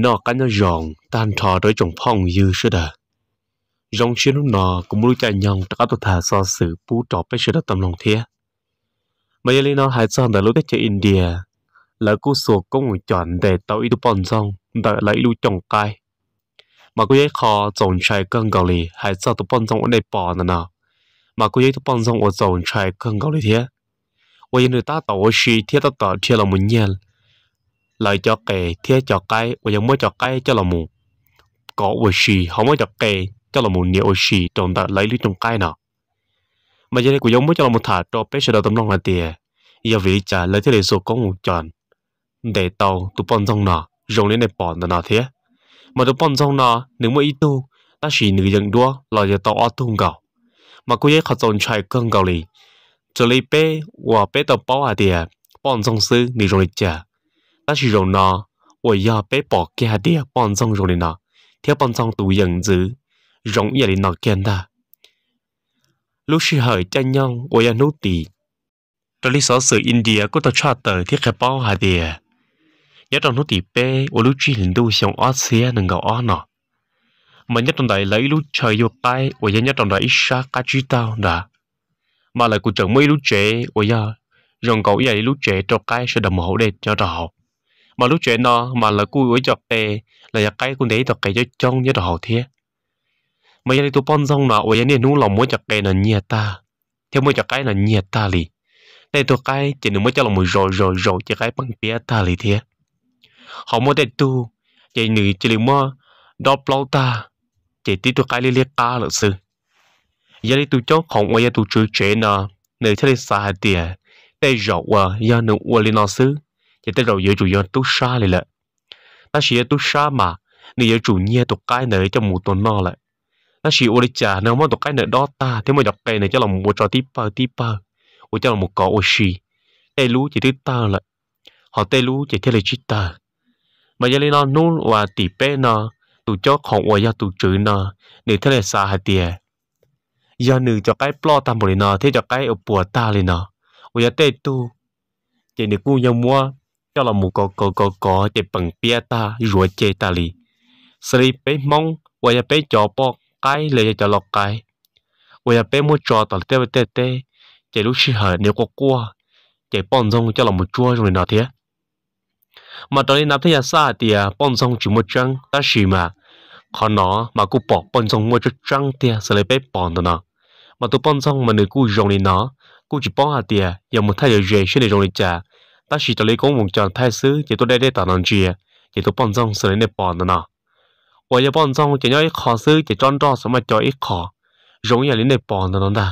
Noj qab nyob zoo tag nrho rau ib tsoom phooj ywg sawv daws. Zoo siab hnub no kuv muaj lub caij nyoog rov qab tuaj tham xov xwm pub rau peb sawv daws tau mloog thiab. Mas yog li no hais txog ntawm lub teb chaws India, lawv kuj xuas koob mus com ntes tau ib tug poj ntxoog ntawm lawv ib lub cooj qaib. Mas kuj yog ib qho txaus ntshai kawg nkaus li hais txog tus poj ntxoog uas nej pom ntawm no, mas kuj yog ib tug poj ntxoog uas txaus ntshai kawg nkaus li thiab. Uas yog nws tab tom ua si thiab tab tom dhia los mus nyiag lawv cov qe thiab cov qaib uas yog muab cov qaib coj los mus kov ua si ho muab cov qe coj los mus nias ua si rau ntawm lawv ib lub cooj qaib no. Mas yog li kuv yuav muab coj los mus tham rau peb sawv daws tau mloog hais tias yog vim li cas lawv thiaj li xuas koob mus com ntes tau tus poj ntxoog no zoo li nej pom ntawm no thiab. Mas tus poj ntxoog no nws muaj ib tug, tab sis nws yeem duab los yog tau ob tug nkaus. Mas kuj yog ib qho txaus ntshai kawg nkaus li. Raws li peb uas peb tau paub hais tias poj ntxoog xwb nws zoo li cas, tab sis zaum no uas yog peb pom kiag hais tias poj ntxoog zoo li no, thiab poj ntxoog tus yeem ntxwv zoo ib yam li no kiag ntag. Lub sij hawm caij nyoog uas yog hnub tim, raws li xov xwm India kuj tau tshaj tawm thiab qhia paub hais tias nyob rau hnub tim peb uas lub tsib hlis ntuj xyoo ob txhiab nees nkaum ob no, mas nyob rau ntawm lawv ib lub chaw yug qaib uas yog nyob rau ntawm ib sab qab tsib taug nrad, mas lawv kuj tseem muaj ib lub tsev uas yog zoo nkaus ib yam li lub tsev rau qaib sawv daws mus haus dej nyob rau hauv. Mas lub tsev no mas lawv kuj ua ib co qe, los yog qaib kuj ntes ib co qe coob coob nyob rau hauv thiab. Mas yog li tus poj ntxoog no uas yog niaj hnub los muab cov qe no nyiag tag, thiab muab cov qaib no nyiag tag li. Tej tug qaib ces nws muab coj los mus zaum zaum zaum ces qaib peem piab tag li thiab. Ho muaj tej tug ces nws cia li muab dob plaub tag, ces tib tug qaib liab liab qab lawm xwb. Yog li tus coob khoom uas yog tus tswv tsev no, nws thiaj li xav hais tias tej zaum uas yog nws ua li no xwb, ces tej zaum yuav tsum yog tub sab li lawm. Tab sis yog tub sab mas nws yuav tsum nyiag tus qaib ntawd coj mus tua noj lawm. Tab sis ua li cas nws muab tus qaib ntawd dob tag thiab muab cov qe ntawd coj los mus ua tso tib pawg tib pawg, uas coj los mus kov ua si, tej lub ces twb tawg lawm, ho tej lub ces thiaj li tsis tawg. Mas yog li no hnub uas tim peb no, tus coob khoom uas yog tus tswv no, nws thiaj li xav hais tias yog nws cov qaib ploj tag npaum li no thiab cov qaib ua puas tag li no, uas yog tej tug, ces nws kuj yog muab coj los mus kov kov kov kov ces peem piab tag zuav ceg tag li. Xws li peb Hmoob uas yog peb cov poj qaib los yog cov lau qaib uas yog peb muab tso tom tej teb, ces lub sij hawm nws quaj quaj, ces poj ntxoog coj los mus tsuab zoo li no thiab. Mas raws li no peb thiaj xav hais tias poj ntxoog tsis muaj tseeb, tab sis mas qhov no mas kuj pom poj ntxoog muaj tseeb tseeb tiag xws li peb pom ntawm no. Mas tus poj ntxoog mas nws kuj zoo li no, kuj tsis paub hais tias yog mus thaij yog ze seb nws zoo li cas, tab sis raws li koob mus com thaij xwb ces tuaj deb deb tom no ntsia, ces tus poj ntxoog xws li nej pom ntawm no. Uas yog poj ntxoog ces nyob ib qho xwb ces tsob nroj xav maj co ib qho, zoo ib yam li nej pom ntawm no ntag.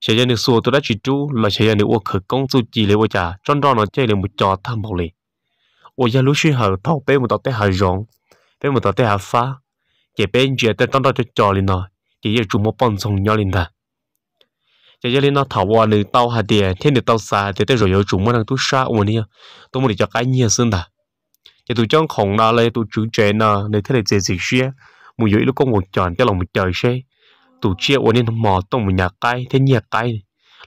Xyov yog nws xuas tus dab tsi rub los xyov yog nws ua khawv koob txuj ci li ua cas tsob nroj no thiaj li mus co tag npaum li. Uas yog lub sij hawm thaum peb mus tom tej hav zoov, peb mus tom tej hav fab, ces peb ntsia tej tsob nroj co co li no, ces yeej tsuas muaj poj ntxoog nyob li ntag. Ces yog li no thaum uas nws tau hais tias thiab nws tau xav hais tias tej zaum yuav tsum muaj neeg tub sab uas nws tuaj muab nws cov qaib nyiag xwb ntag. Ces tus coob khoom no los yog tus tswv tsev no nws thiaj li txiav txim siab mus yuav ib lub koob mus com coj los mus caw seb tus tsiaj uas niaj hmo tuaj mus nyav qaib thiab nyiag qaib,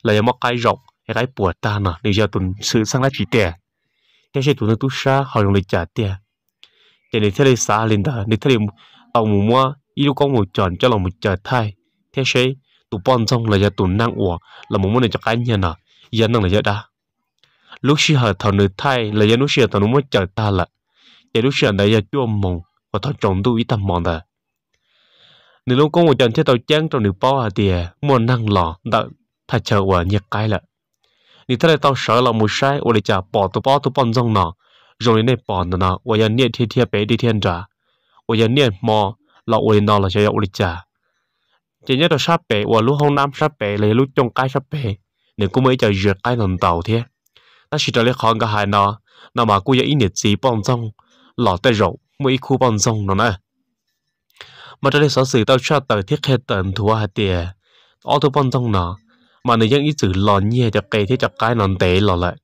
los yog muab qaib zaum es qaib puas tag no nws yog tus xwm txheej dab tsi tiag, thiab seb tus neeg tub sab ho zoo li cas tiag. Ces nws thiaj li xav li ntawd, nws thiaj li tau mus muab ib lub koob mus com coj los mus caw thaij, thiab seb tus poj ntxoog los yog tus neeg uas los mus muab nws cov qaib nyiag no yog neeg los yog dab. Lub sij hawm thaum nws thaij los yog lub sij hawm thaum nws muab caw tag lawm, ces lub sij hawm ntawd yog cuaj moos uas thaum tsaus ntuj ib tag hmo ntawd. Nws lub koob mus com thiaj tau ceeb rau nws paub hais tias muaj neeg los ntawm thaj chaw uas nyiag qaib lawm. Nws thiaj li tau sawv los mus saib ua li cas pom tus poj, tus poj ntxoog no zoo li nej pom ntawm no uas yog niaj dhia dhia pem dhia dhia nrad, uas yog niaj hmo los ua li no los xyov yog ua li cas. Ces nyob rau sab pem uas lub hoob nab sab pem los yog lub cooj qaib sab pem, nws kuj muaj ib co zes qaib ntau ntau thiab. Tab sis raws li qhov nkawd hais no, no mas kuj yog ib niam txiv poj ntxoog los tej zaum muaj ib khub poj ntxoog no na. Mas raws li xov xwm tau tshaj tawm thiab qhia tawm nthuav hais tias ob tug poj ntxoog no, mas nws yeej ib txwm los nyiag cov qe thiab cov qaib no ntev los lawm.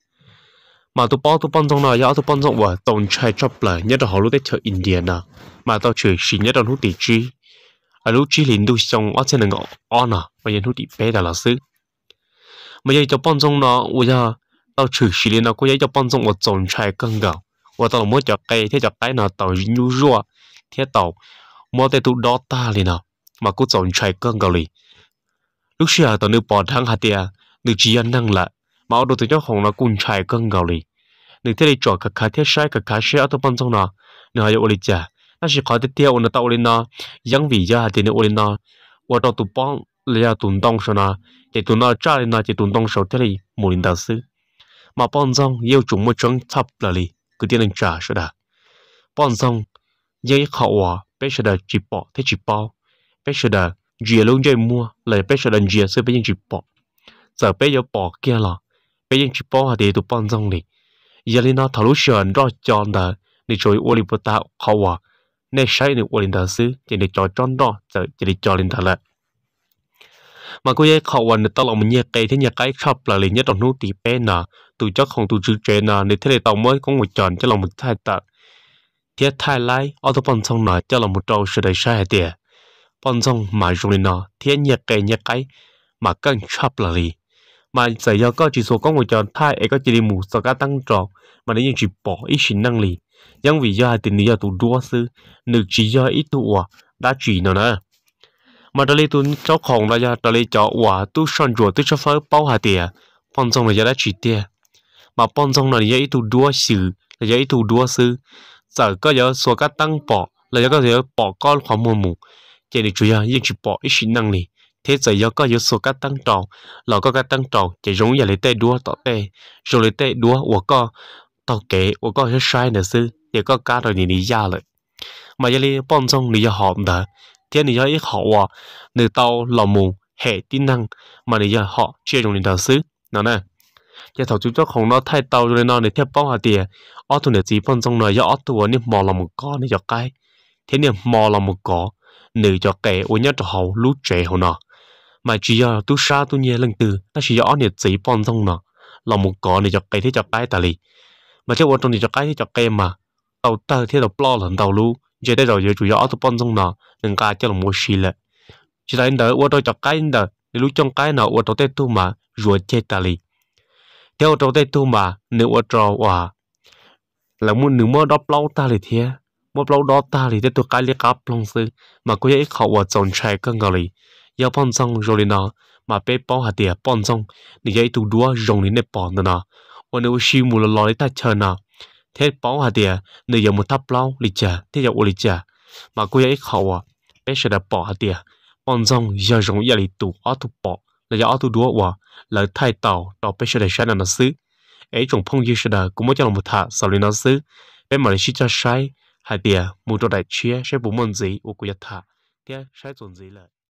Mas tus poj, tus poj ntxoog no yog ob tug poj ntxoog uas txaus ntshai tshaj plaws nyob rau hauv lub teb chaws India no, mas tau tshwm sim nyob rau hnub tim tsib, lub tsib hlis ntuj xyoo ob txhiab nees nkaum ob no uas yog hnub tim peb tas los xwb. Mas yog cov poj ntxoog no uas yog tau tshwm sim li no kuj yog ib co poj ntxoog uas txaus ntshai kawg nkaus, uas tau los muab cov qe thiab cov qaib no tau nyuj zuaj thiab tau muab tej tug dob tag li no, mas kuj txaus ntshai kawg nkaus li. Lub sij hawm thaum nws pom dheev hais tias nws tsis yog neeg lawm, mas ua rau tus cob khoom no kuj ntshai kawg nkaus li. Nws thiaj li tsom khav khav thiab saib khav khav seb ob tug poj ntxoog no nws ho yuav ua li cas. Tab sis qhov tiag tiag uas nws tau ua li no yeej vim yog hais tias nws ua li no ua rau tus pob los yog tus ntoo saum no, ces tus no tsaj li no ces tus ntoo saum thiaj li mus li ntawd xwb. Mas poj ntxoog yeej yuav tsum muaj tseeb tshaj plaws li kwv tij neej tsa sawv daws. Poj ntxoog yog ib qho uas peb sawv daws tsis pom thiab tsis paub. Peb sawv daws ntsia lub ntsej muag los yog peb sawv daws ntsia xwb peb yeej tsis pom. Txawm peb yuav pom kiag los peb yeej tsis paub hais tias yog tus poj ntxoog li. Yog li no thaum lub sij hawm nroj co ntawd nws tsuas ua li puas tas qhov uas nej saib nws ua li ntawd xwb ces nws cov tsob nroj txawm cia li co li ntawd lawm. Mas kuj yog ib qho uas nws tau los mus nyiag qe thiab nyiag qaib tshaj plaws li nyob rau hnub tim peb no. Tus cob khoom tus tswv tsev no nws thiaj li tau muab koob mus coj los mus thaij tawm thiab thaij laib ob tug poj ntxoog no coj los mus rau sawv daws saib hais tias poj ntxoog mas zoo li no thiab nyiag qe nyiag qaib mas keej tshaj plaws li. Mas txawm yog koj tsis xuas koob mus coj thaij es koj cia li mus txoj kab teeb rau, mas nws yeej tsis pom ib sim neej li. Yeej vim yog hais tias nws yog tus duab xwb, nws tsis yog ib tug uas dab tsi no na. Mas raws li tus cob khoom los yog raws li cov uas tub soj ntsuam tub tshawb fawb paub hais tias poj ntxoog no yog dab tsi tiag, mas poj ntxoog no nws yog ib tug duab xyw los yog ib tug duab xwb. Txawm koj yuav xuas kab teeb pom los yog koj yuav pom koj qhov muag mus, ces nws tsuas yog yeej tsis pom ib sim neej li. Thiab txawm yog koj yuav xuas kab teeb rau los koj kab teeb rau ces zoo ib yam li tej duab tom tej, zoo li tej duab uas koj taug kev uas koj saib saib ntawd xwb ces koj kab rau nim li yaj lawm. Mas yog li poj ntxoog nws yog hom ntawd, thiab nws yog ib qho uas nws tau los mus hem tib neeg, mas nws yog hom tsiaj zoo li ntawd xwb no na. Ces thaum tus cob khoom no thaij tau zoo li no nws thiaj paub hais tias ob tug niam txiv poj ntxoog no yog ob tug uas niaj hmo los mus kov nws cov qaib thiab niaj hmo los mus kov nws cov qe uas nyob rau hauv lub tsev hauv no. Mas tsis yog tub sab tub nyiag leej twg tab sis yog ob niam txiv poj ntxoog no los mus kov nws cov qe thiab cov qaib tas li. Mas thiaj ua rau nws cov qaib thiab cov qe mas tau tawg thiab tau ploj los ntau lub, ntshe tej zaum yuav tsum yog ob tug poj ntxoog no nws nqa coj los ua si lawm. Tsis tas li ntawd ua rau cov qaib ntawm nws lub cooj qaib no ua rau tej tug mas zuav ceg tas li, thiab ua rau tej tug mas nws ua rau uas lawv muab nws muab dob plaub tag li thiab, muab plaub dob tag li tej tug qaib liab qab ploog xwb, mas kuj yog ib qho uas txaus ntshai kawg nkaus li. Yog poj ntxoog zoo li no, mas peb paub hais tias poj ntxoog nws yog ib tug duab zoo li nej pom ntawm no, uas nws ua si mus los los li thaj chaw no, thiab paub hais tias nws yuav mus thab plaub li cas thiab yuav ua li cas, mas kuj yog ib qho uas peb sawv daws pom hais tias poj ntxoog yog zoo ib yam li tus ob tug pom los yog ob tug duab uas lawv thaij tau rau peb sawv daws saib no no xwb. Es ib tsoom phooj ywg sawv daws, kuv muab coj los tham xaus li no xwb, peb mam li sib coj saib hais tias mus rau daim tshiab saib puas muaj ntxiv uas kuv yuav tham thiab saib txuas ntxiv lawm.